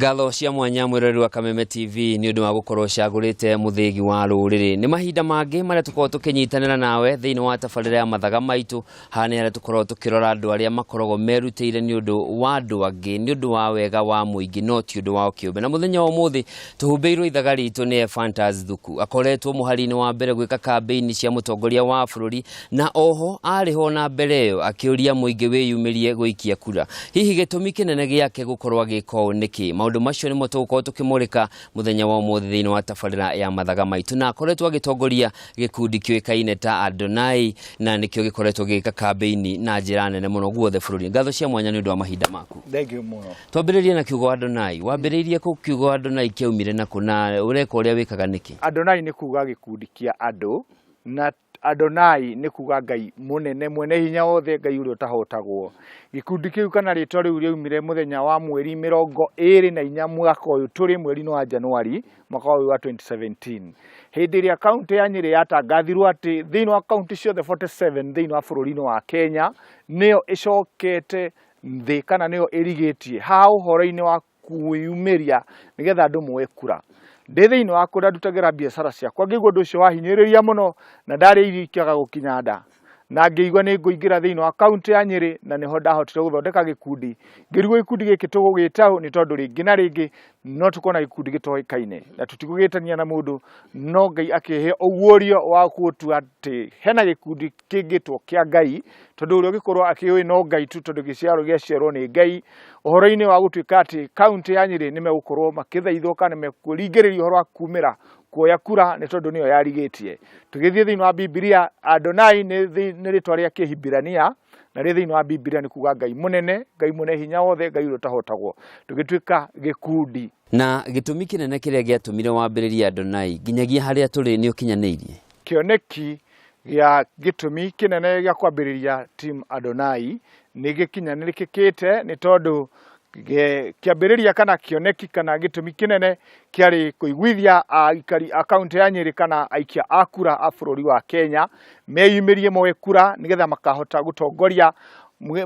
Ngatho cia mwanya mwĩroreri wa Kameme TV nĩ ũndũ wa gũkorwo ũcagũrĩte mũthĩgi wa rũrĩrĩ. Nĩ mahinda mangĩ marĩa tũkoragwo tũkĩnyitanĩra nawe thĩinĩ wa tabarĩra ya mathaga maitũ. Haha nĩ harĩa tũkoragwo tũkĩrora andũ arĩa makoragwo merutĩire nĩ ũndũ wa andũ angĩ, nĩ ũndũ wa wega wa mũingĩ no ti ũndũ wao kĩũmbe. Na mũthenya wa ũmũthĩ tũhumbĩirwo ithaga ritũ nĩ Ephantus Thuku. Akoretwo mũhari-inĩ wa mbere gwĩka kambĩini cia mũtongoria wa bũrũri na oho arĩ ho na mbere ĩyo akĩũria mũingĩ wĩyumĩrie gũikia kura. Hihi gĩtũmi kĩnene gĩake gũkorwo agĩka ũũ nĩkĩ? Maũndũ macio nĩmo tũgũkorwo tũkĩmũrĩka mũthenya wa ũmũthĩ thĩinĩ wa tabarĩra ya mathaga maitũ, na akoretwo agĩtongoria gĩkundi kĩũĩkaine ta Adonai na nĩkĩo gĩkoretwo gĩgĩka kambĩini na njĩra nene mũno guothe bũrũri. Ngatho cia mwanya nĩ ũndũ wa mahinda maku. Thank you mũno. Twambĩrĩrie na kiugo Adonai. Wambĩrĩirie kũ kiugo Adonai kĩaumire nakũ na ũreka ũrĩa wĩkaga nĩkĩ? Adonai nĩ kuga gĩkundi kĩa andũ na Adonai nĩ kuga Ngai mũnene mwene hinya wothe, Ngai ũrĩa ũtahotagwo. Gĩkundi kĩu kana rĩtwa rĩu rĩaumire mũthenya wa mweri 24 mwaka ũyũ tũrĩ, mweri-inĩ wa Januari mwaka ũyũ wa 2017, hĩndĩ ĩrĩa kaũntĩ ya Nyĩrĩ yatangathirwo atĩ thĩinĩ wa kaũntĩ ciothe 47 thĩinĩ wa bũrũri-inĩ wa Kenya nĩyo ĩcokete thĩ kana nĩyo ĩrigĩtie ha ũhoro-inĩ wa kwĩyumĩria nĩgetha andũ moe kura. Ndĩ thĩinĩ wa kũrĩa ndutagĩra biacara ciakwa ngĩigua ũndũ ũcio wahinyĩrĩria mũno na ndarĩa irio ikĩaga gũkinya nda, na ngĩigua nĩ ngũingĩra thĩinĩ wa kaũntĩ ya Nyĩrĩ na nĩho ndahotire gũthondeka gĩkundi. Ngĩrigwo gĩkundi gĩkĩ tũgũgĩta ũũ nĩ tondũ rĩngĩ na rĩngĩ no tũkorwo na gĩkundi gĩtoĩkaine na tũtigũgĩtania na mũndũ, no Ngai akĩhe ũguũrio wa gũtua atĩ hena gĩkundi kĩngĩtwo kĩa Ngai, tondũ ũrĩa ũngĩkorwo akĩũĩ no Ngai tu, tondũ gĩciaro gĩaciarwo nĩ Ngai, ũhoro-inĩ wa gũtuĩka atĩ kaũntĩ ya Nyĩrĩ nĩ megũkorwo makĩthaithwo kana nĩ mekũringĩrĩrio ũhoro wa kumĩra kuoya kura nĩ tondũ nĩyo yarigĩtie. Tũgĩthiĩ thĩinĩ wa Bibilia, Adonai nĩ rĩtwa rĩa Kĩhibirania na rĩ thĩinĩ wa Bibilia nĩ kuga Ngai mũnene, Ngai mwene hinya wothe, Ngai ũrĩa ũtahotagwo. Tũgĩtuĩka gĩkundi. Na gĩtũmi kĩnene kĩrĩa gĩatũmire wambĩrĩrie Adonai nginyagia harĩa tũrĩ nĩ ũkinyanĩirie? Kĩoneki gĩa gĩtũmi kĩnene gĩa kwambĩrĩria Team Adonai nĩ gĩkinyanĩrĩkĩte nĩ tondũ kĩambĩrĩria kana kĩoneki kana gĩtũmi kĩnene kĩarĩ kũiguithia aikari a kaũntĩ ya Nyĩrĩ kana aikia a kura a bũrũri wa Kenya meyumĩrie moe kura nĩgetha makahota gũtongoria,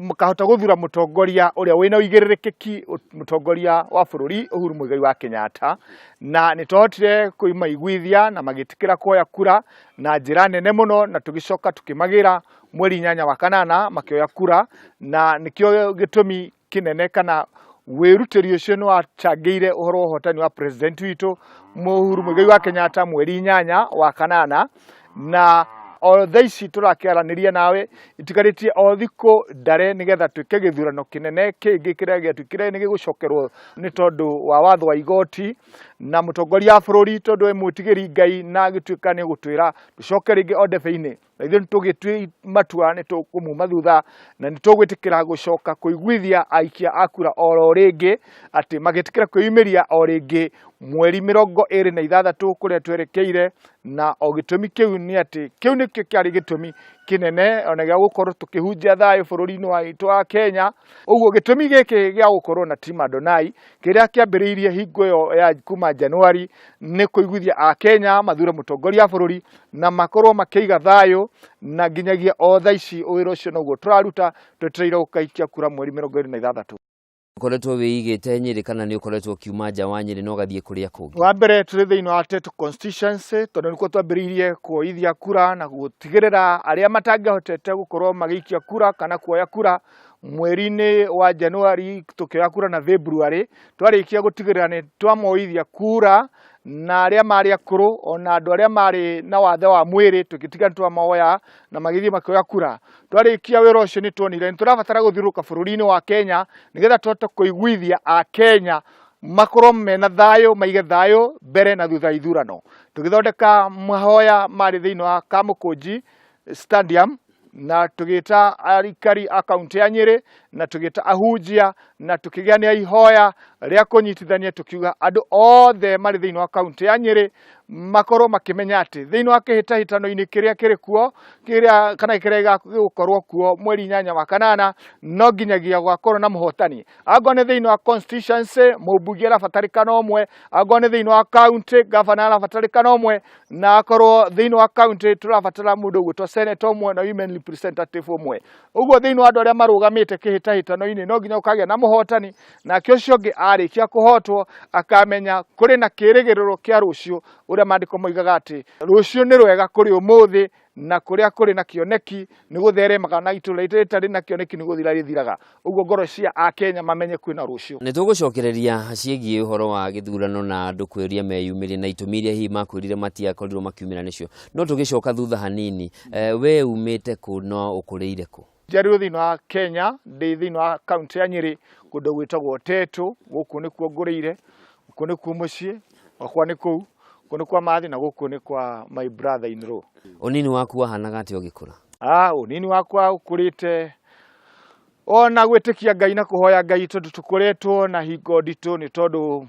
makahota gũthura mũtongoria ũrĩa wĩna ũigĩrĩrĩki, mũtongoria wa bũrũri Uhuru Muigai wa Kenyatta. Na nĩ twahotire kũmaiguithia na magĩtĩkĩra kuoya kura na njĩra nene mũno, na tũgĩcoka tũkĩmagĩra mweri 8 wa kanana makĩoya kura, na nĩkĩo gĩtũmi kĩnene kana wĩrutĩri ũcio nĩ wacangĩire ũhoro wa ũhotani wa president witũ Uhuru Muigai wa Kenyatta mweri 8 wa kanana. Na o thaa ici tũrakĩaranĩria nawe itigarĩtie o thikũ ndare nĩgetha twĩke gĩthurano kĩnene kĩngĩ kĩrĩa gĩatuĩkire nĩ gĩgũcokerwo nĩ tondũ wa watho wa igoti na mũtongoria wa bũrũri, tondũ e mwĩtigĩri Ngai na agĩtuĩka nĩ gũtwĩra tũcoke rĩngĩ o ndebe-inĩ, na ithuĩ nĩtũgĩtue matua nĩ tũkũmuma thutha na nĩ tũgwĩtĩkĩra gũcoka kũiguithia aikia a kura oro rĩngĩ atĩ magĩtĩkĩra kwĩyumĩria o rĩngĩ mweri 26 kũrĩa twerekeire. Na o gĩtũmi kĩu nĩ atĩ kĩu nĩkĩo kĩarĩ gĩtũmi kĩnene ona gĩa gũkorwo tũkĩhunjia thayũ bũrũri-inĩ witũ wa Kenya. Ũguo gĩtũmi gĩkĩ gĩa gũkorwo na Team Adonai kĩrĩa kĩambĩrĩirie hingo ĩyo ya kuma Januari nĩ kũiguithia Akenya mathure mũtongoria wa bũrũri na makorwo makĩiga thayũ, na nginyagia o thaa ici wĩra ũcio noguo tũraruta twetereire gũkaikia kura mweri 26. Ũkoretwo wĩigĩte Nyĩrĩ kana nĩ ũkoretwo ũkiuma nja wa Nyĩrĩ na ũgathiĩ kũrĩa kũngĩ? Wa mbere tũrĩ thĩinĩ wa Tetu constituency tondũ nĩkuo twambĩrĩirie kuoithia kura na gũtigĩrĩra arĩa matangĩahotete gũkorwo magĩikia kura kana kuoya kura mweri-inĩ wa Januari tũkĩoya kura na February, twarĩkia gũtigĩrĩra nĩ twamoithia kura na arĩa marĩ akũrũ ona andũ arĩa marĩ na wathe wa mwĩrĩ tũgĩtiga nĩ twamoya na magĩthiĩ makĩoya kura. Twarĩkia wĩra ũcio nĩ tuonire nĩ tũrabatara gũthiũrũrũka bũrũri-inĩ wa Kenya nĩgetha tũhote kũiguithia Akenya makorwo mena thayũ, maige thayũ mbere na thutha wa ithurano. Tũgĩthondeka mahoya marĩ thĩinĩ wa Kamũkũnji Stadium na tũgĩta aikari a kaũntĩ ya Nyĩrĩ na tũgĩta ahunjia na tũkĩgĩa na ihoya rĩa kũnyitithania, tũkiuga andũ othe marĩ thĩinĩ wa kaũntĩ ya Nyĩrĩ makorwo makĩmenya atĩ thĩinĩ wa kĩhĩtahĩtano-inĩ kĩrĩa kĩrĩ kuo kĩrĩa kana kĩrĩa gĩgũkorwo kuo mweri 8 wa kanana no nginyagia gwakorwo na mũhotani. Angorwo nĩ thĩinĩ wa constituency mũmbunge arabatarĩkana ũmwe, angorwo nĩ thĩinĩ wa county governor arabatarĩkana ũmwe, na akorwo thĩinĩ wa county tũrabatara mũndũ ũgwĩtwo senator ũmwe na women representative ũmwe. Ũguo thĩinĩ wa andũ arĩa marũgamĩte kĩhĩtahĩtano-inĩ no nginya gũkagĩa na mũhotani, nake ũcio ũngĩ Arĩkia kũhotwo akamenya kũrĩ na kĩrĩgĩrĩro kĩa rũciũ, ũrĩa maandĩko moigaga atĩ rũciũ nĩ rwega kũrĩ ũmũthĩ, na kũrĩa kũrĩ na kĩoneki nĩ gũtheremaga, na itũra rĩtarĩ na kĩoneki nĩ gũthira rĩthiraga. Ũguo ngoro cia Akenya mamenye kwĩna rũciũ. Nĩ tũgũcokereria ciĩgiĩ ũhoro wa gĩthurano na andũ kwĩria meyumĩrie na itũmi iria hihi makwĩrire matiakorirwo makiumĩra nĩcio, no tũgĩcoka thutha hanini, we umĩte kũ na ũkũrĩire kũ? Njiarĩirwo thĩinĩ wa Kenya, ndĩ thĩinĩ wa kaunti ya Nyĩrĩ, kũndũ gwĩtagwo Tetu. Gũkũ nĩkuo ngũrĩire, gũkũ nĩkuo mũciĩ gwakwa, nĩ kũu gũkũ nĩ kwa mathi, na gũkũ nĩ kwa my brother in law. Ũnini waku wahanaga atĩa ũgĩkũra? Ũnini wakwa ũkũrĩte ona gwĩtĩkia Ngai na kũhoya Ngai, tondũ tũkoretwo na hingo nditũ, nĩ tondũ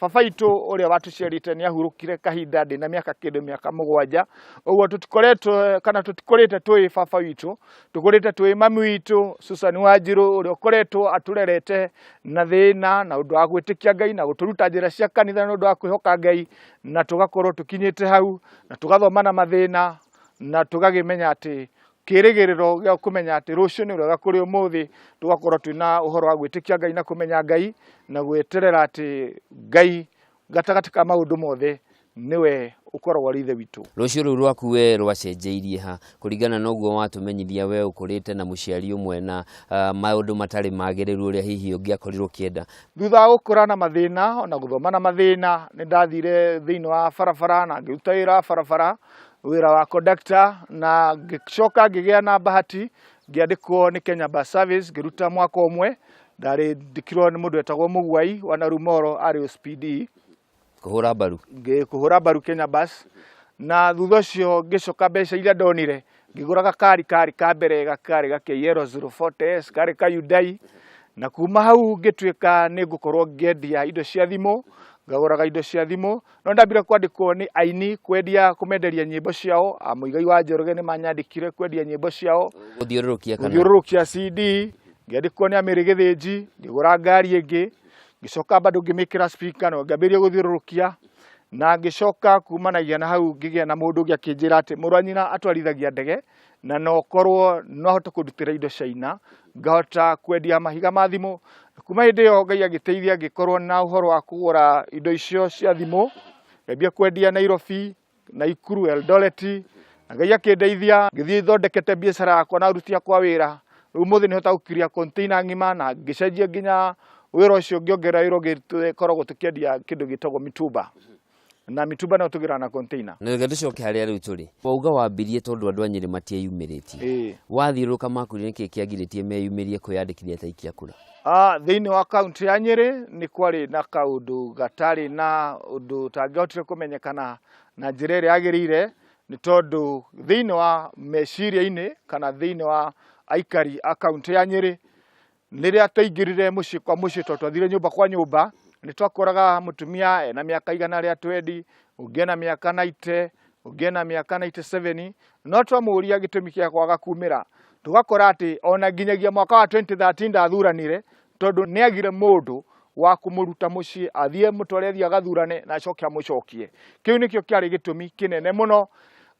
baba itũ ũrĩa watũciarĩte nĩ ahurũkire kahinda ndĩna mĩaka kĩndũ mĩaka 7. Ũguo tũtikoretwo kana tũtikũrĩte twĩ baba witũ, tũkũrĩte twĩ mami witũ Susan Wanjirũ, ũrĩa ũkoretwo atũrerete na thĩna na ũndũ wa gwĩtĩkia Ngai na gũtũruta njĩra cia kanitha na ũndũ wa kwĩhoka Ngai, na tũgakorwo tũkinyĩte hau na tũgathoma na mathĩna, na tũgakĩmenya atĩ kĩrĩgĩrĩro gĩa kũmenya atĩ rũciũ nĩ rwega kũrĩ ũmũthĩ, tũgakorwo twĩna ũhoro wa gwĩtĩkia Ngai na kũmenya Ngai na gweterera atĩ Ngai gatagatĩ ka maũndũ mothe nĩwe ũkoragwo arĩ ithe witũ. Rũciũ rũu rwaku we rwacenjeirie ha kũringana na ũguo watũmenyithia we ũkũrĩte na mũciari ũmwe na maũndũ matarĩ magĩrĩru ũrĩa hihi ũngĩakorirwo ũkĩenda? Thutha wa gũkũra na mathĩna ona gũthoma na mathĩna, nĩ ndathire thĩinĩ wa barabara na ngĩruta wĩra wa barabara, wĩra wa conductor, na ngĩcoka ngĩgĩa na bahati ngĩandĩkwo nĩ Kenya Bus Service, ngĩruta mwaka ũmwe. Ndarĩ ndĩkirwo nĩ mũndũ wetagwo Mũguai wa Narumoro, arĩ OCPD. Kũhũra mbaru. Kũhũra mbaru Kenya Bus, na thutha ũcio ngĩcoka mbeca iria ndonire ngĩgũra gakari karĩ ka mbere, gakari ga KL 040S, karĩ ka Hyundai, na kuma hau ngĩtuĩka nĩ ngũkorwo ngĩendia indo cia thimũ, ngagũraga indo cia thimũ. No ndambire kwandĩkwo nĩ aini kwendia, kũmenderia nyĩmbo ciao. Mũigai wa Njoroge nĩ manyandĩkire kwendia nyĩmbo ciao. Gũthiũrũrũkia kana? Gũthiũrũrũkia CD. Ngĩandĩkwo nĩ Amĩrĩ Gĩthĩnji, ngĩgũra ngari ĩngĩ, ngĩcoka bado ngĩmĩkĩra speaker na ngĩambĩrĩria gũthiũrũrũkia, na ngĩcoka kumanagia na hau ngĩgĩa na mũndũ ũngĩ akĩnjĩra atĩ mũrũ wa nyina atwarithagia ndege na no korwo no ahote kũndutĩra indo China, ngahota kwendia mahiga ma thimũ. Kuma hĩndĩ ĩyo Ngai agĩteithia ngĩkorwo na ũhoro wa kũgũra indo icio cia thimũ, ngĩambia kwendia Nairobi, Naikuru, Eldoret, na Ngai akĩndeithia ngĩthiĩ thondekete biacara yakwa na aruti akwa wĩra. Rĩu ũmũthĩ nĩ hotaga gũkiria container ng'ima, na ngĩcenjia nginya wĩra ũcio, ngĩongerera wĩra ũngĩ tũkoragwo tũkĩendia kĩndũ gĩtagwo mitumba, na mitumba no tũgĩraga na container. Na reke tũcoke harĩa rĩu tũrĩ. Wauga wambirie tondũ andũ a Nyĩrĩ matieyumĩrĩtie. Wathiũrũrũka makwĩrire nĩkĩ kĩagirĩtie meyumĩrie kwĩyandĩkithia ta aikia kura? Thĩinĩ wa kaunti ya Nyĩrĩ nĩ kwarĩ na kaũndũ gatarĩ na ũndũ ũtangĩahotire kũmenyekana na njĩra ĩrĩa yagĩrĩire, nĩ tondũ thĩinĩ wa meciria-inĩ kana thĩinĩ wa aikari a kaunti ya Nyĩrĩ, rĩrĩa twaingĩrire mũciĩ kwa mũciĩ, tondũ twathire nyũmba kwa nyũmba, nĩ twakoraga mũtumia ena mĩaka 120, ũngĩ ena mĩaka 90, ũngĩ ena mĩaka 97, no twamũria gĩtũmi kĩa kwaga kumĩra, tũgakora atĩ ona nginyagia mwaka wa 2013 ndathuranire, tondũ nĩ agire mũndũ wa kũmũruta mũciĩ athiĩ mũtware athiĩ agathurane na acoke amũcokie. Kĩu nĩkĩo kĩarĩ gĩtũmi kĩnene mũno.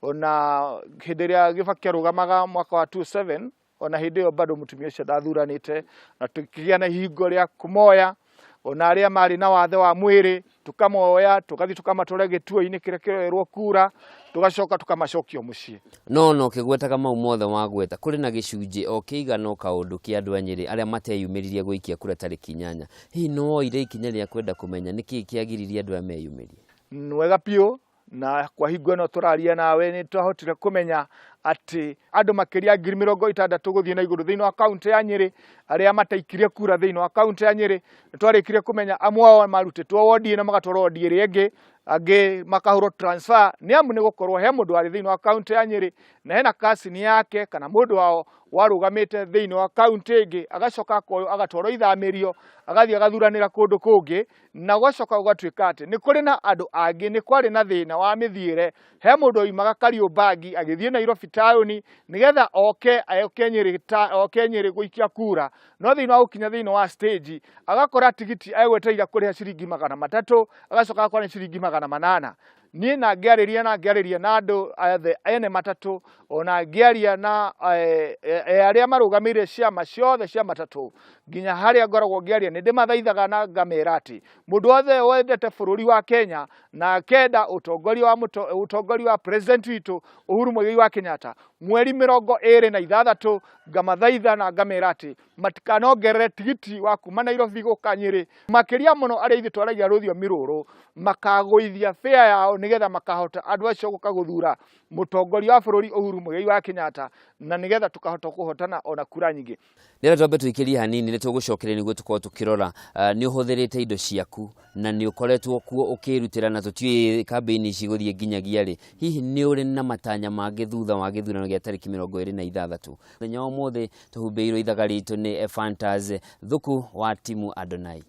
Ona hĩndĩ ĩrĩa Kibaki arũgamaga mwaka wa 27, ona hĩndĩ ĩyo bado mũtumia ũcio ndathuranĩte, na tũkĩgĩa na ihingo rĩa kũmoya, ona arĩa marĩ na wathe wa mwĩrĩ tũkamoya tũgathiĩ tũkamatwara gĩtuo-inĩ kĩrĩa kĩroerwo kura, tũgacoka tũkamacokia mũciĩ. No no kĩgwetaga mau mothe wagweta, kũrĩ na gĩcunjĩ o kĩigana o kaũndũ kĩa andũ a Nyĩrĩ arĩa mateyumĩririe gũikia kura tarĩki 8. Hihi nĩ woire ikinya rĩa kwenda kũmenya nĩkĩĩ kĩagiririe andũ aya meyumĩrie? Wega biũ, na kwa hingo ĩno tũraria nawe nĩ twahotire kũmenya atĩ andũ makĩria 60,000 gũthiĩ na igũrũ thĩinĩ wa kaunti ya Nyĩrĩ arĩa mataikirie kura thĩinĩ wa kaunti ya Nyĩrĩ. Nĩ twarĩkire kũmenya amwe ao marutĩtwo wodi ĩno magatwarwo wodi ĩrĩa ĩngĩ, angĩ makahũrwo transfer, nĩ amu nĩ gũkorwo he mũndũ warĩ thĩinĩ wa kaunti ya Nyĩrĩ na hena cousin yake kana mũndũ wao warũgamĩte thĩinĩ wa kaunti ĩngĩ, agacoka akoywo agatwarwo ithamĩrio, agathiĩ agathuranĩra kũndũ kũngĩ, na gũgacoka gũgatuĩka atĩ nĩ kũrĩ na andũ angĩ, nĩ kwarĩ na thĩna wa mĩthiĩre. He mũndũ oimaga Kariobangi agĩthiĩ Nairobi taũni nĩgetha oke oke Nyĩrĩ ta, oke Nyĩrĩ gũikia kura, no thĩinĩ wa gũkinya thĩinĩ wa stage agakora tigiti egwetereire kũrĩha ciringi 300, agacoka agakora nĩ ciringi 800. Niĩ na ngĩarĩria na ngĩarĩria na andũ othe ene matatũ, ona ngĩaria na arĩa marũgamĩrĩire ciama ciothe cia matatũ, nginya harĩa ngoragwo ngĩaria nĩ ndĩmathaithaga na ngamera atĩ mũndũ wothe wendete bũrũri wa Kenya na akenda ũtongoria wa ũtongoria wa president witũ Uhuru Muigai wa Kenyatta mweri 26, ngamathaitha na ngamera atĩ matikanongerere tigiti wa kuma Nairobi gũka Nyĩrĩ, makĩria mũno arĩa ithuĩ twaragia rũthiomi rũrũ, makagũithia fare yao nĩgetha makahota andũ acio gũka gũthura mũtongoria wa bũrũri Uhuru Muigai wa Kenyatta, na nĩgetha tũkahota kũhotana ona kura nyingĩ. Nĩgetha twambe tũikĩrie hanini nĩ tũgũcokeria nĩguo tũkorwo tũkĩrora nĩ ũhũthĩrĩte indo ciaku na nĩ ũkoretwo kuo ũkĩrutĩra na tũtiũĩ kambĩini ici igũthiĩ nginyagia rĩ. Hihi nĩ ũrĩ na matanya mangĩ thutha wa gĩthurano gĩa tarĩki 26? Mũthenya wa ũmũthĩ tũhumbĩirwo ithaga ritũ nĩ Ephantus Thuku wa timu Adonai.